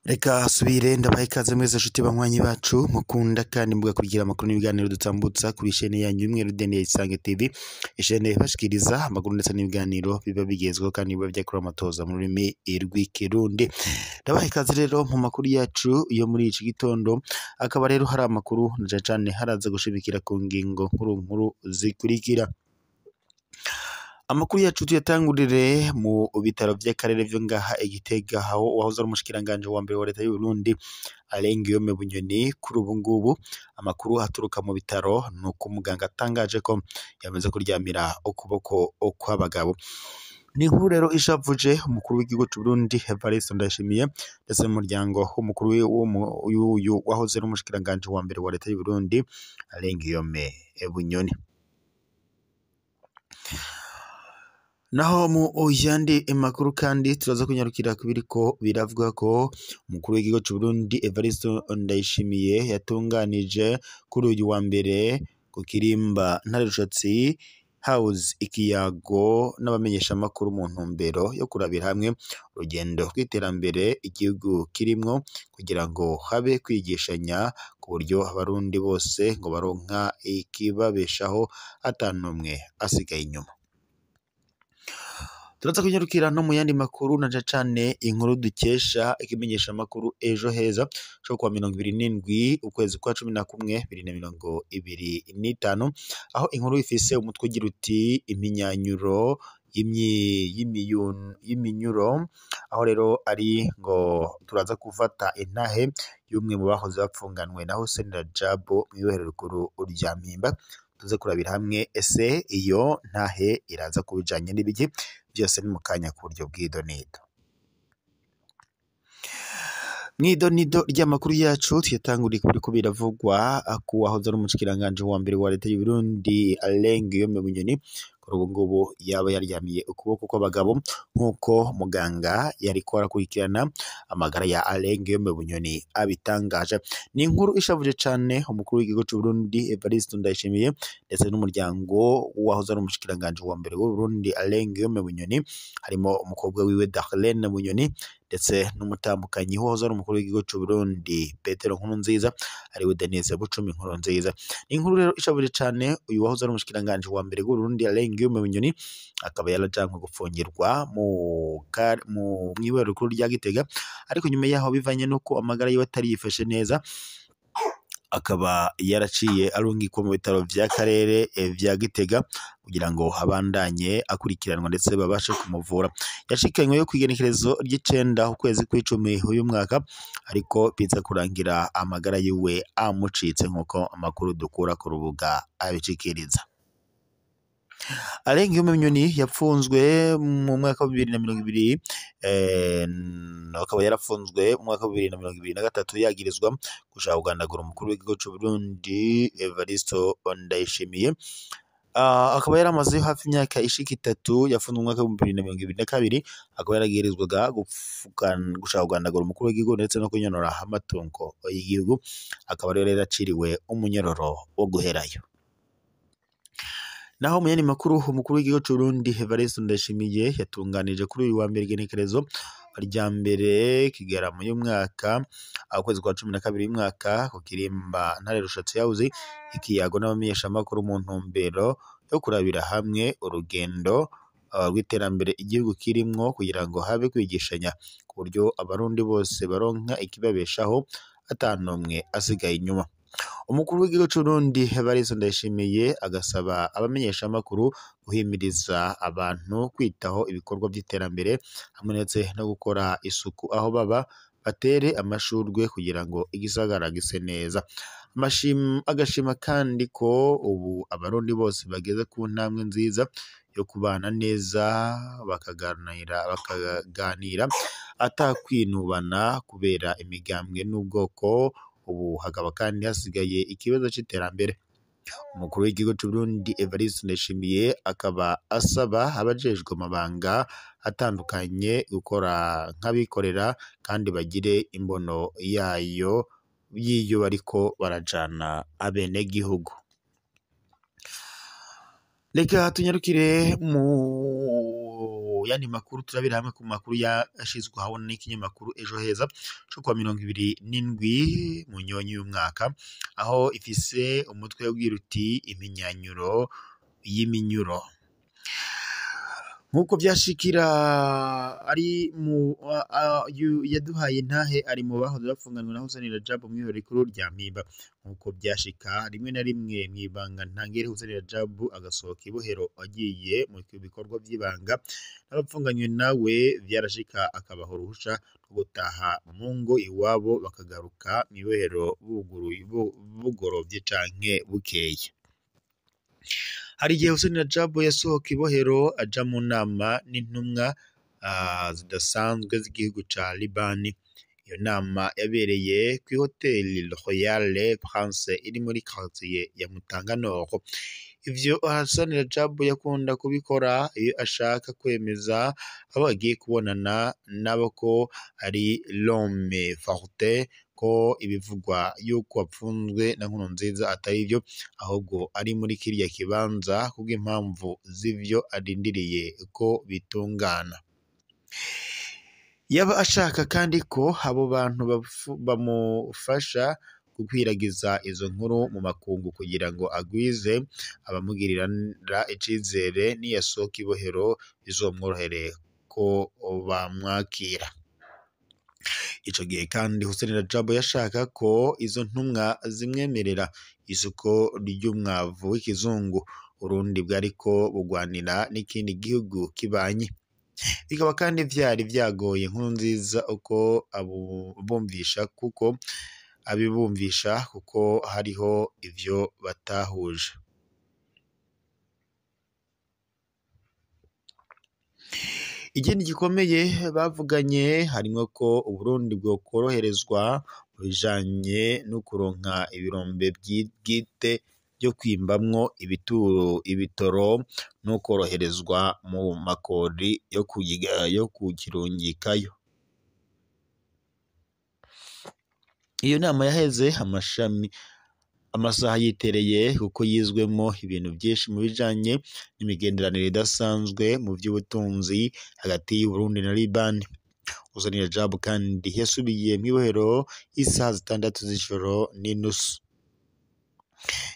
Reka subire ndabaha ikaze mwese nshuti banywanyi bacu mukunda kandi mugakurikira amakuru n'ibiganiro dutambutsa kuri shene yanyu imwe Rudende ya Isange TV, ishene ibashikiriza amakuru ndetse n'ibiganiro biba bigezweho kandi biba vyakorewe amatoza mu rurimi rw'ikirundi. Ndabaha ikaze rero mu makuru yacu yo muri iki gitondo, akaba rero hari amakuru na cane cane haraza gushimikira ku ngingo nkuru nkuru zikurikira. Amakuru yacu tuyatangurire mu bitaro vy'akarere vyo ngaha i Gitega, aho uwahoze ari umushikiranganji wa mbere wa leta y'Uburundi Alain Guillaume Bunyoni, kuri ubu ngubu amakuru aturuka mu bitaro nuko muganga atangaje ko yamaze kuryamira ukuboko kw'abagabo. Ni inkuru rero ishavuje umukuru w'igihugu c'Uburundi Evariste Ndayishimiye ndetse n'umuryango w'umukuru w'uyu wahoze ari umushikiranganji wa mbere wa leta y'Uburundi Alain Guillaume Bunyoni. Naho mu yandi makuru kandi turaza kunyarukira ku biriko biravuga ko umukuru w'igihugu c'Uburundi Evariste Ndayishimiye yatunganije kuri uyu wa mbere ku kirimba Ntare Rushatsi House ikiyago n'abamenyeshamakuru mu ntumbero yo kurabira hamwe urugendo rw'iterambere igihugu kirimwo kugira ngo habe kwigishanya ku buryo abarundi bose ngo baronka ikibabeshaho ata n'umwe asigaye inyuma. Turaza kunyarukira no mu yandi makuru na cane inkuru dukesha ikimenyeshamakuru Ejo Heza co kuwa 27 ukwezi kwa 11 2025, aho inkuru ifise umutwe ugira uti impinyanyuro y'iminyuro, aho rero ari ngo turaza gufata intahe y'umwe mu bahoze bapfunganwe na Hussein Rajab mw'ibohero rikuru rya Mpimba. Tuze kurabira hamwe ese iyo ntahe iraza kubijanye n'ibiki byose ni mukanya ku buryo bw'idonido. Mw'idonido ry'amakuru yacu tuyatanguriye ku biriko biravugwa ku wahoze ari umushikiranganji wa mbere wa leta y'Uburundi Alain Guillaume Bunyoni, kuri ubu ngubu yaba yaryamiye ukuboko kw'abagabo nk'uko muganga yariko arakurikirana amagara ya Alain Guillaume Bunyoni abitangaje. Ni inkuru ishavuje cane umukuru w'igihugu c'Uburundi Evariste Ndayishimiye ndetse n'umuryango wahoze ari umushikiranganji wa mbere w'Uburundi Alain Guillaume Bunyoni, harimo umukobwa wiwe Darlene Bunyoni ndetse n'umutambukanyi wahoze ari umukuru w'igihugu c'Uburundi Petero Nkurunziza ariwe Denise Bucumi Nkurunziza. Ni inkuru rero ishavuje cane uyu wahoze ari umushikiranganji wa mbere w'Uburundi Alain Guillaume Bunyoni akaba yarajanwe gupfungirwa mu mw'ibohero rikuru rya Gitega, ariko nyuma yaho bivanye nuko amagara yiwe atari yifashe neza akaba yaraciye arungikwa mu bitaro vy'akarere vya Gitega kugira ngo abandanye akurikiranwa ndetse babashe kumuvura. Yashikanywe yo kw'igenekerezo ry'icenda ukwezi kw'icumi uyu mwaka, ariko biza kurangira amagara yiwe amucitse nk'uko amakuru dukura ku rubuga abicikiriza. Alain Guillaume Bunyoni yapfunzwe mu mwaka wa 2020, akaba yarafunzwe mu mwaka wa 2023 yagirizwa gushaka kugandagura umukuru w'igihugu c'Uburundi Evariste Ndayishimiye. Akaba yaramaze hafi imyaka ishika itatu, yafunzwe mu mwaka wa 2022, akaba yaragirizwaga gushaka kugandagura umukuru w'igihugu ndetse no kunyonora amatungo y'igihugu, akaba rero yaraciriwe umunyororo wo guherayo. Naho mu yandi makuru, umukuru w'igihugu c'Uburundi Evariste Ndayishimiye yatunganije kuri uyu wa mbere igenekerezo rya mbere kigarama y'umwaka ukwezi kwa 12 y'umwaka ku kirimba Ntare Rushatsi House ikiyago n'abamenyeshamakuru mu ntumbero yo kurabira hamwe urugendo rw'iterambere igihugu kirimwo kugira ngo habe kwigishanya ku buryo abarundi bose baronka ikibabeshaho ata n'umwe asigaye inyuma. Umukuru w'igihugu c'Uburundi Evariste Ndayishimiye agasaba abamenyeshamakuru guhimiriza abantu kwitaho ibikorwa vy'iterambere hamwe ndetse no gukora isuku aho baba, batere amashurwe kugira ngo igisagara gise neza. Agashima kandi ko ubu abarundi bose bageze ku ntambwe nziza yo kubana neza bakaganira atakwinubana kubera imigambwe n'ubwoko. Ubu hakaba kandi hasigaye ikibazo c'iterambere. Umukuru w'igihugu c'Uburundi Evariste Ndayishimiye akaba asaba abajejwe amabanga atandukanye gukora nk'abikorera kandi bagire imbono yayo y'iyo bariko barajana abenegihugu. Reka tunyarukire mu yandi makuru, turabira hamwe ku makuru yashizwe ahabona n'ikinyamakuru Ejo Heza co kuwa 27 Munyonyi y'umwaka, aho ifise umutwe ugira uti impinyanyuro y'iminyuro. Nk'uko vyashikira ari mu yaduhaye intahe ari mu bahoze bapfunganwe na Hussein Rajab mw'ihoro rikuru rya Mpimba. Nk'uko vyashika rimwe na rimwe mw'ibanga ntangere, Hussein Rajab agasohoka ibohero agiye mu bikorwa vy'ibanga n'abapfunganywe nawe, vyarashika akabaha uruhusha rwo gutaha mu ngo iwabo, bakagaruka mw'ibohero bugorovye canke bukeye. Hari igihe Hussein Rajab yasohoka ibohero aja mu nama n'intumwa zidasanzwe z'igihugu ca Libani. Iyo nama yabereye kw'ihoteli Royal Prince iri muri quartier ya Mutanga Nord. Ivyo Hussein Rajab yakunda kubikora iyo ashaka kwemeza abo agiye kubonana nabo ko ari l'homme forte, ko ibivugwa yuko apfunzwe na Nkurunziza atari vyo, ahubwo ari muri kiriya kibanza kubw'impamvu z'ivyo arindiriye ko bitungana. Yaba ashaka kandi ko abo bantu bamufasha gukwiragiza izo nkuru mu makungu kugira ngo agwize abamugirira icizere, niyasohoka ibohero bizomworohere ko bamwakira. Ico gihe kandi Hussein Rajab yashaka ko izo ntumwa zimwemerera isoko ry'umwavu w'ikizungu Urundi bwariko bugwanira n'ikindi gihugu kibanyi. Bikaba kandi vyari vyagoye Nkurunziza uko abumvisha kuko abibumvisha kuko hariho ivyo batahuje. Ikindi gikomeye bavuganye harimwo ko Uburundi bwokoroherezwa mu bijanye no kuronka ibirombe bwite vyo kwimbamwo ibitoro no koroherezwa mu makori yo kukirungikayo. Iyo nama yaheze amashami amasaha yitereye kuko yizwemo ibintu byinshi mu bijanye n'imigenderanire idasanzwe mu by'ubutunzi hagati y'Uburundi na Libani. Hussein Rajab kandi yasubiye mw'ibohero isaha 6 z'ijoro n'inusu.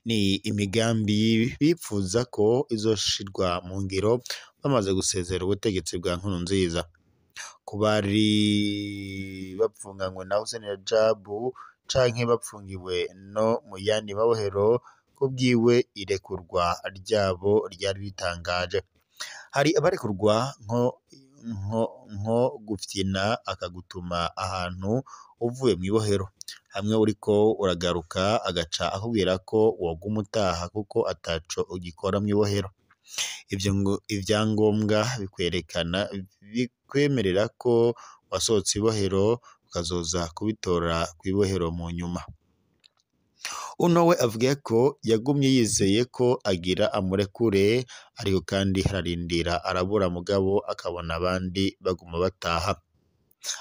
Ni imigambi bipfuza ko izoshirwa mu ngiro bamaze gusezera ubutegetsi bwa Nkurunziza. Ku bari bapfunganywe na Hussein Rajab canke bapfungiwe no mu yandi mabohero, kubwiwe irekurwa ryabo ryari ritangaje. Hari abarekurwa nko gufyina akagutuma ahantu uvuye mw'ibohero, hamwe uriko uragaruka agaca akubwira ko woguma utaha kuko ataco ugikora mw'ibohero. Ivyo ivyangombwa bikwerekana bikwemerera ko wasohotse ibohero ukazoza kubitora kw'ibohero mu nyuma. Uno we avuga ko yagumye yizeye ko agira amurekure, ariko kandi ararindira arabura, mugabo akabona abandi baguma bataha.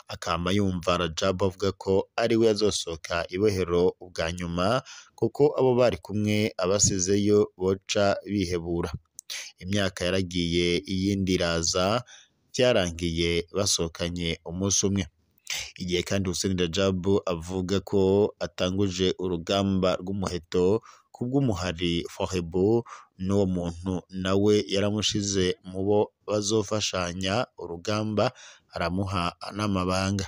Akama yumva Rajab avuga ko ari we azosohoka ibohero ubwa nyuma, kuko abo bari kumwe abasizeyo boca bihebura. Imyaka yaragiye iyindi iraza, vyarangiye basohokanye umunsi umwe. Igihe kandi Hussein Rajab avuga ko atanguje urugamba rw'umuheto kubw'umuhari Forebu, n'uwo muntu nawe yaramushize mu bo bazofashanya urugamba, aramuha n'amabanga.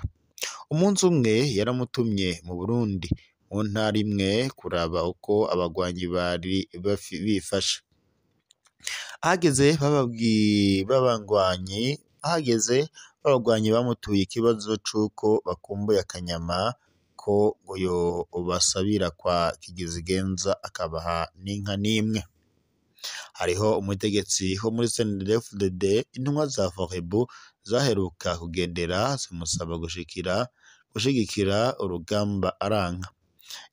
Umunsi umwe yaramutumye mu Burundi mu ntara imwe kuraba uko abagwanyi bari bifashe. Ahageze babagwanyi bamutuye ikibazo c'uko bakumbuye akanyama, ko ngo yobasabira kwa Kigizigenza akabaha n'inka n'imwe. Hariho umutegetsi wo muri CNDD-FDD intumwa za Forebu zaheruka kugendera zimusaba gushigikira urugamba aranka.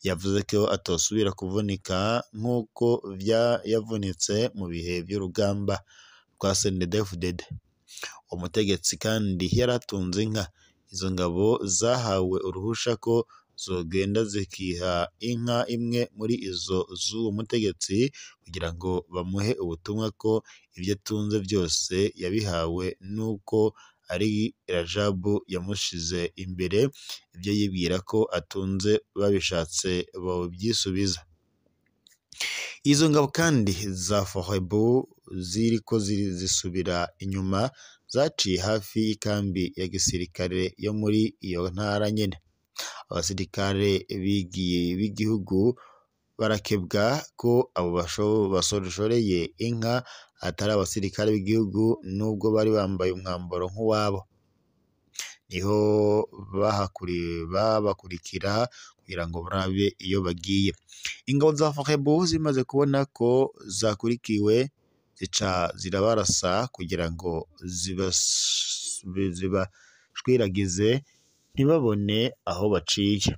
Yavuze ko atosubira kuvunika nk'uko yavunitse mu bihe vy'urugamba rwa CNDD-FDD. Uwo mutegetsi kandi yaratunze inka. Izo ngabo zahawe uruhusha ko zogenda zikiha inka imwe muri izo z'uwo mutegetsi kugira ngo bamuhe ubutumwa ko ibyo atunze byose yabihawe n'uko ari Rajabu yamushize imbere, ibyo yibwira ko atunze babishatse bovyisubiza. Izo ngabo kandi za Forebu ziriko zisubira inyuma zaciye hafi y'ikambi ya gisirikare yo muri iyo ntara nyene. Abasirikare b'igihugu barakebwa ko abo bashoreye inka atari abasirikare b'igihugu nubwo bari bambaye umwambaro nk'uwabo. Niho babakurikira kugira ngo barabe iyo bagiye. Ingabo za Forebu zimaze kubona ko zakurikiwe zica zirabarasa kugira ngo zibashwiragize ntibabone aho baciye.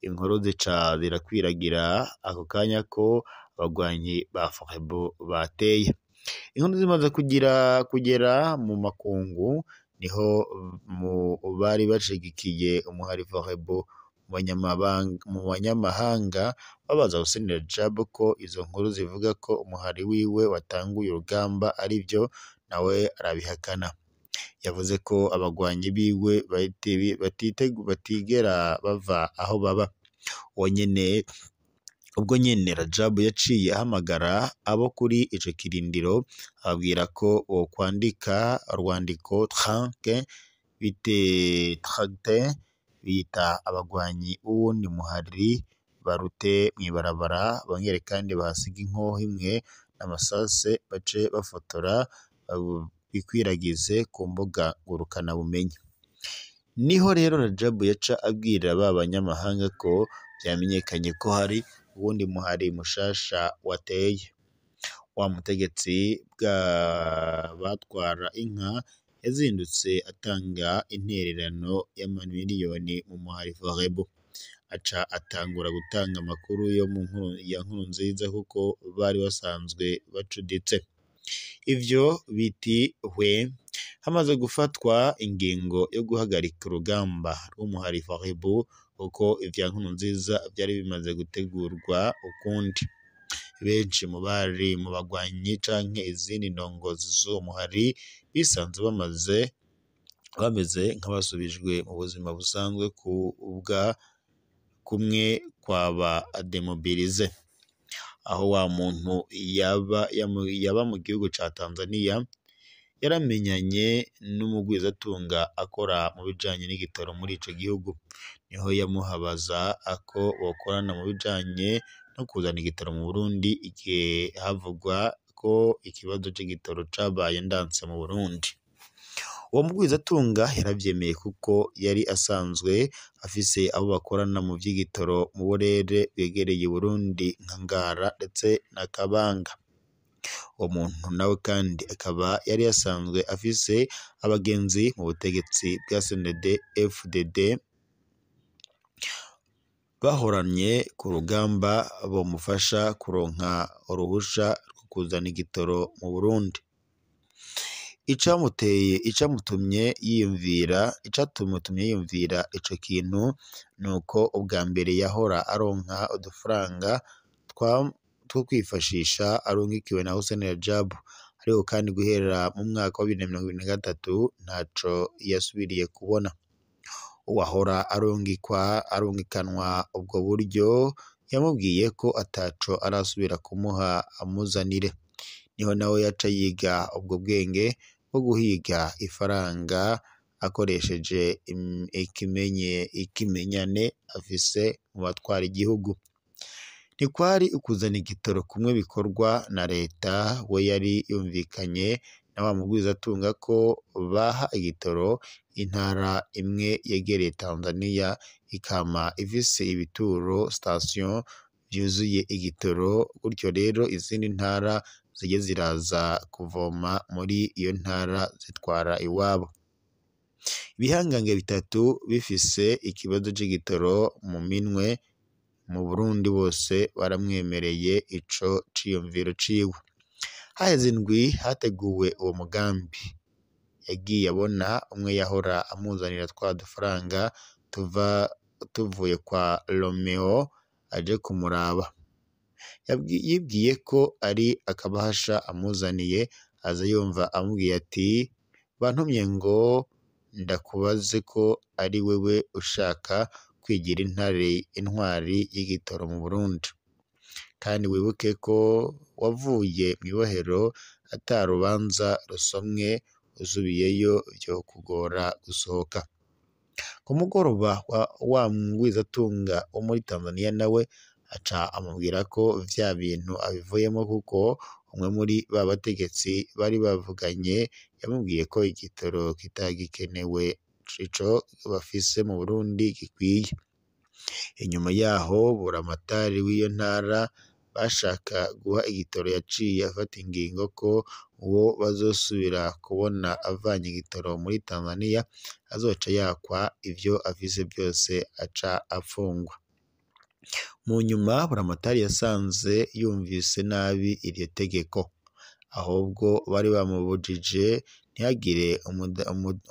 Inkuru zica zirakwiragira ako kanya ko abagwanyi ba Forebu bateye. Inkuru zimaze kugera mu makungu niho mu bari bashigikiye umuhari Forebu mu banyamahanga babaza Hussein Rajab ko izo nkuru zivuga ko umuhari wiwe watanguye urugamba arivyo, nawe arabihakana. Yavuze ko abagwanyi biwe batigera bava aho baba. Ubwo nyene Rajabu yaciye ahamagara abo kuri ico kirindiro ababwira ko bokwandika urwandiko tracte bita abagwanyi b'uwundi muhari barute mw'ibarabara, bongere kandi bahasige inkoho imwe n'amasase bace bafotora bikwiragize ku mbuga ngurukanabumenyi. Niho rero Rajabu yaca abwira ba banyamahanga ko vyamenyekanye ko hari uwundi muhari mushasha wateye. Wa mutegetsi batwara inka yazindutse atanga intererano y'amamiliyoni mu muhari Forebu. Aca atangura gutanga amakuru ya Nkurunziza kuko bari basanzwe bacuditse. Ivyo biti hwe hamaze gufatwa ingingo yo guhagarika urugamba rw'umuhari Forebu kuko ivya Nkurunziza vyari bimaze gutegurwa ukundi. Benshi mu bari mu bagwanyi canke izindi ndongozi z'uwo muhari bisanze bameze nk'abasubijwe mu buzima busanzwe kubwa kumwe kwaba demobilize. Aho wa muntu yaba mu gihugu ca Tanzania yaramenyanye n'umugwizatunga akora mu bijanye n'igitoro muri ico gihugu. Niho yamuhabaza ko bokorana mu bijanye no kuzana igitoro mu Burundi igihe havugwa ko ikibazo c'igitoro cabaye ndanse mu Burundi. Uwo mugwizatunga yaravyemeye kuko yari asanzwe afise abo bakorana mu vy'igitoro mu burere bwegereye Burundi nka Ngara ndetse na Kabanga. Uwo muntu nawe kandi akaba yari asanzwe afise abagenzi mu butegetsi bwa CNDD FDD bahoranye ku rugamba bomufasha kuronka uruhusha rwo kuzana igitoro mu Burundi. Icamutumye yiyumvira ico kintu nuko ubwa mbere yahora aronka udufaranga two kwifashisha arungikiwe na Hussein Rajab, ariko kandi guhera mu mwaka wa 2023 ntaco yasubiriye kubona. Uwahora arungikanwa ubwo buryo yamubwiye ko ataco arasubira kumuha amuzanire. Niho nawe yaca yiga ubwo bwenge bwo guhiga ifaranga akoresheje ikimenyane afise mu batwara igihugu. Ntikwari ukuzana igitoro kumwe bikorwa na leta, we yari yumvikanye na wa mugwizatunga ko baha igitoro intara imwe yegereye Tanzania ikama ifise ibituro station vyuzuye igitoro, gutyo rero izindi ntara zijye ziraza kuvoma muri iyo ntara zitwara iwabo. Ibihangange bitatu bifise ikibazo c'igitoro mu minwe mu Burundi bose baramwemereye ico ciyumviro ciwe. Haheze indwi hateguwe uwo mugambi. Yagiye abona umwe yahora amuzanira twa dufaranga tuvuye kwa Romeo aje kumuraba. Yibwiye ko ari akabahasha amuzaniye, aza yumva amubwiye ati bantumye ngo ndakubaze ko ari wewe ushaka kwigira intare intwari y'igitoro mu Burundi, kandi wibuke ko wavuye mw'ibohero ata rubanza rusomwe, usubiyeyo vyokugora gusohoka. Ku mugoroba wa mugwizatunga wo muri Tanzania nawe aca amubwira ko vya bintu abivuyemo kuko umwe muri ba bategetsi bari bavuganye yamubwiye ko igitoro kitagikenewe, ico bafise mu Burundi gikwiye. Inyuma yaho buramatari w'iyo ntara bashaka guha igitoro yaciye afata ingingo ko uwo bazosubira kubona avanye igitoro muri Tanzania azoca yakwa ivyo afise vyose aca afungwa. Mu nyuma buramatari yasanze yumvise nabi iryo tegeko, ahubwo bari bamubujije ntihagire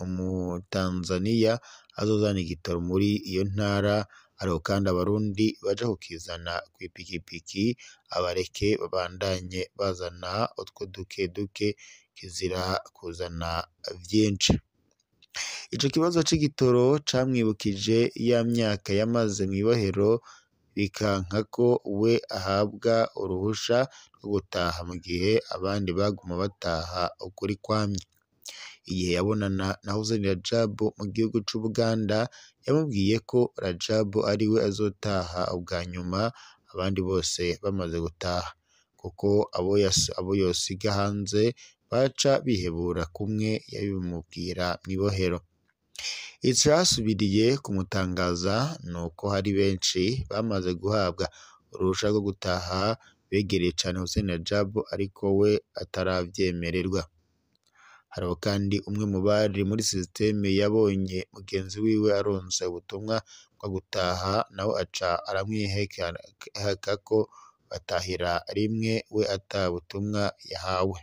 umutanzaniya azozana igitoro muri iyo ntara, ariko kandi abarundi baja kukizana kw'ipikipiki abareke babandanye bazana utwo duke duke, kizira kuzana vyinshi. Ico kibazo c'igitoro camwibukije ya myaka yamaze mw'ibohero, bikanka ko we ahabwa uruhusha rwo gutaha mu gihe abandi baguma bataha ukuri kwamye. Igihe yabonana na Hussein Rajab mu gihugu c'Ubuganda, yamubwiye ko Rajab ariwe azotaha ubwa nyuma abandi bose bamaze gutaha, kuko abo yosiga hanze baca bihebura kumwe yabimubwira mw'ibohero. Icasubiriye kumutangaza nuko hari benshi bamaze guhabwa uruhusha rwo gutaha begereye cane Hussein Rajab ariko we ataravyemererwa. Hariho kandi umwe mu bari muri sisiteme yabonye mugenzi wiwe aronse ubutumwa bwo gutaha, nawe aca aramwiheka ko batahira rimwe we ata butumwa yahawe.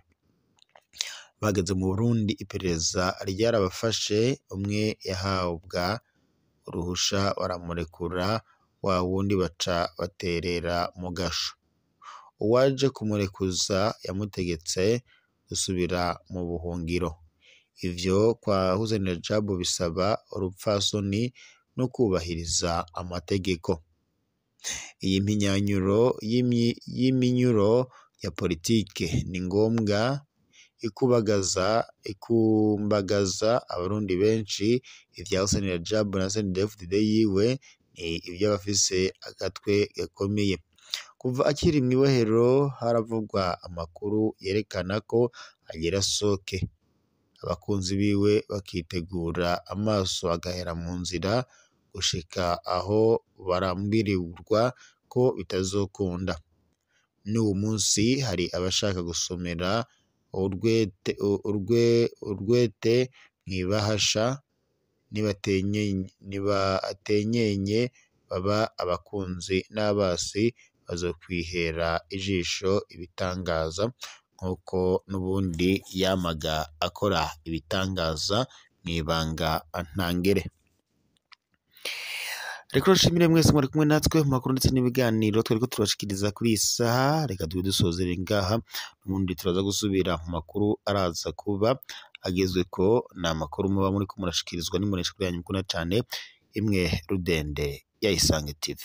Bageze mu Burundi iperereza ryarabafashe, umwe yahabwa uruhusha baramurekura, wa wundi baca baterera mu gasho. Uwaje kumurekuza yamutegetse gusubira mu buhungiro. Ivyo kwa Hussein Rajab bisaba urupfasoni no kubahiriza amategeko. Iyi mpinyanyuro y'iminyuro ya politike ni ngombwa, ikumbagaza abarundi benshi. Ivya Hussein Rajab na CNDD-FDD yiwe ni ivy'abafise agatwe gakomeye. Kuva akiri mw'ibohero haravugwa amakuru yerekana ko agira soke, abakunzi biwe bakitegura amaso agahera mu nzira gushika aho barambirirwa ko bitazokunda. N'uwu munsi hari abashaka gusomera urwete mw'ibahasha, nibatenyenye baba abakunzi n'abasi bazokwihera ijisho ibitangaza, nk'uko n'ubundi yamaga akora ibitangaza mw'ibanga ntangere. Reka nshimire mwese mwari kumwe natwe mu makuru ndetse n'ibiganiro twariko turabashikiriza kuri iyi saha. Reka tube dusozere ngaha, n'ubundi turaza gusubira mu makuru araza kuba agezweko. Ni amakuru muba muriko murashikirizwa n'imbonesha yanyu mukunda cane, imwe rudende ya Isange TV.